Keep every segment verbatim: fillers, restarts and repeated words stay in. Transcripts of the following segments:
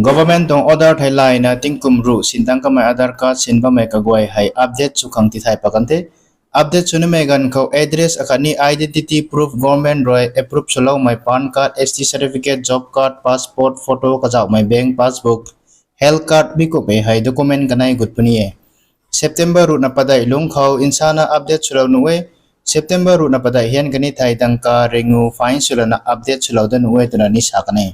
Government tuang order theilayna tingkum ruh sin tang kamei Aadhaar card sin bammei kaguay hei update sw khang tithay pat kan the. Update sw nimei ganv khou address akhatni identity proof government rui approve swloumei PAN card, S T certificate, job card, passport photo kazauhmei bank passbook, health card mi kummei hei document kanei gut puni e. September ruhna padeih lungc khou nsana update swlou nuh e. September ruhna padeih hian kani thei dangka ringu fine swlana update swlou dat nuh e twna ni sa kan e.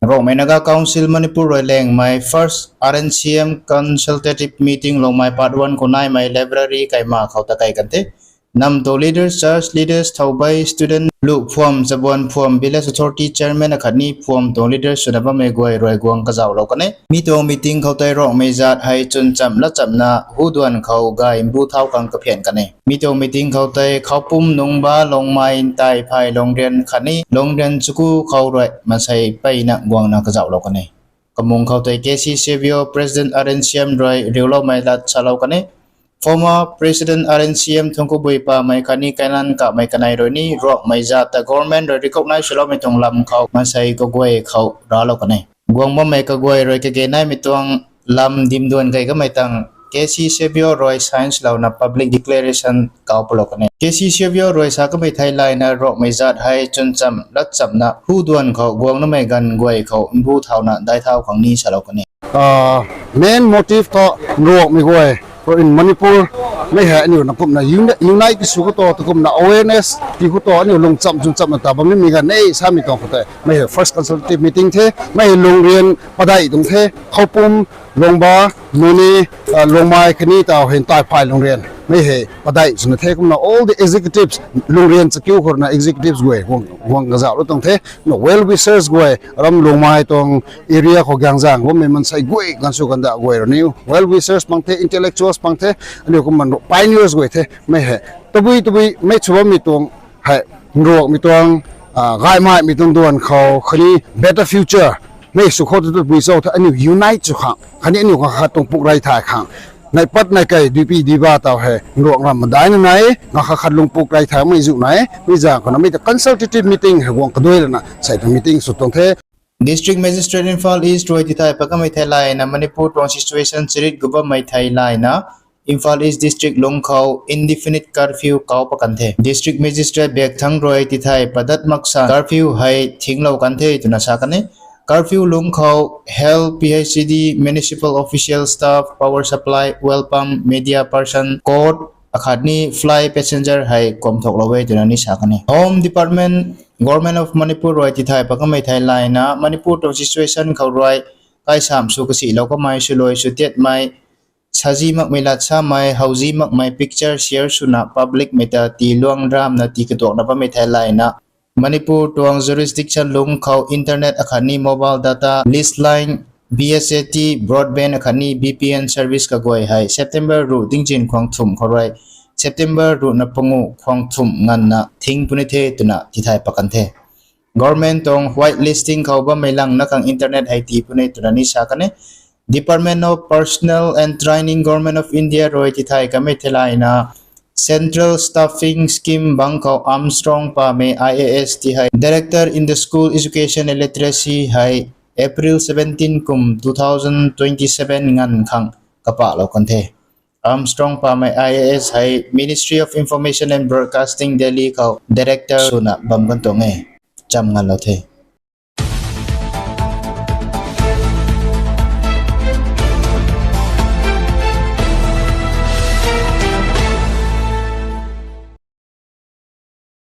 Rongmei Naga Council Manipur rui lengmei first R N C M consultative meeting Longmai part one khou naimei library kaima khou ta kei kan the. Nam tuang leaders, church leaders, thoubei student, lu phuam, chabuan phuam, village authority chairman akhatni phuam tuang leaders swna bammei guay rui guang kazauhlou kan e. Mi tuang meeting khou tei Rongmei zat hei chwn chamh lat chamhna hu duan khou gay mbu thau khang kaphian kan e. Mi tuang meeting khou tei Khoupum, Nungba, Longmai, Ntaiphay, Lungrian khatni Lungrian Chuku khou rui mansei peyna guangna kazauhlou kan e. Kamung khou tei K C Savio, President R N C M rui riuloumei lat salou kan e. Former President R N C M Thungkubui Pamei khatni Kailan Kamei kanei rui ni Rongmei zat ta government rui recognize swloumei tuang lam khou mansei kaguay khou raclou kan e. Guang bammei kaguay rui kage naimei tuang lam dimduan kei kamei tang K C Savio rui sign swlouna public declaration kau palou kan e. K C Savio rui sa kamei theilayna Rongmei zat hei chwn chamh lat chamhna hu duan khou guang namei ganv guay khou mbu thauna dai thau khang ni salou kan e. Main motive thu Rongmei guay in Manipur mei hei aniu na kumna unite sw khou tu kumna awareness ti khou tu aniu lung chamh chwn chamhna ta bam nimei ganv e samei tuang khou tei mei hei first consultative meeting the. Mei hei Lungrian padeih tuang the, Khoupum, Lungba, Nuni, Lungmai khatni taw hei Ntaiphay Lungrian mei hei padeih swna the. Kumna all the executives, Lungrian chakiu khou ruina executives guay guang kazauhlou tuang the. Kumna well wishers guay ram Lungmai tuang area khou gaengzaeng bammei mansei guay ganv sw ganda guay rui ni well wishers pang the, intellectuals pang the, aniu kumna pioneers guay the. Mei hei tabui tabui mei sw bammei tuang hei Rongmei tuang gaymei mei tuang duan khou khatni better future mei sw khou tu tabui cho the aniu unite sw khang khatni aniu kakhat tuang puk rey thay khang nai pat nai kei duipi duiba taw hei Ruang ram madaina nai, nga kakhat lungpuk rey thaymei zu nai, mi zaeng khou na mei ta consultative meeting hei guang kaduai lana sei ta meeting sw tuang the. District Magistrate Imphal East rui tithay pat kamei theilayna Manipur tuang situation charit gu bammei theilayna Imphal East District lungc khou indefinite curfew kau pat kan the. District Magistrate Bekthang rui tithay padat maksan curfew hei thinglou kan the twna sa kan e. Curfew lungc khou health, P H C D, municipal official staff, power supply, oil pump, media person, court akhatni flight passenger hei kuam thauhlou e twna ni sa kan e. Home Department, Government of Manipur rui tithay pat kamei theilayna Manipur tuang situation khou rui kaisam sw kasihlou kamei swluai sw tiatmei sazi makmei lat samei howzi makmei picture share swna public mei ta tii luang ramna tii katuakna bammei theilayna Manipur tuang jurisdiction lungc khou internet akhatni mobile data, lease line, B S A T, broadband akhatni V P N service kaguay hei September ruh tingzin khwang thumh khou rui September ruhna panguh khwang thumh nganvna thing puni the twna tithay pat kan the. Government tuang white listing khou bammei langna khang internet hei tii puni twna ni sa kan e. Department of Personnel and Training, Government of India rui tithay kamei theilayna Central Staffing Scheme bang khou Armstrong Pamei I A S ti hei Director in the School Education and Literacy hei April seventeen kum two thousand twenty-seven nganv khang kapahlou kan the. Armstrong Pamei I A S hei Ministry of Information and Broadcasting Delhi khou Director swna bam kan tuang e. Cham nganlou the.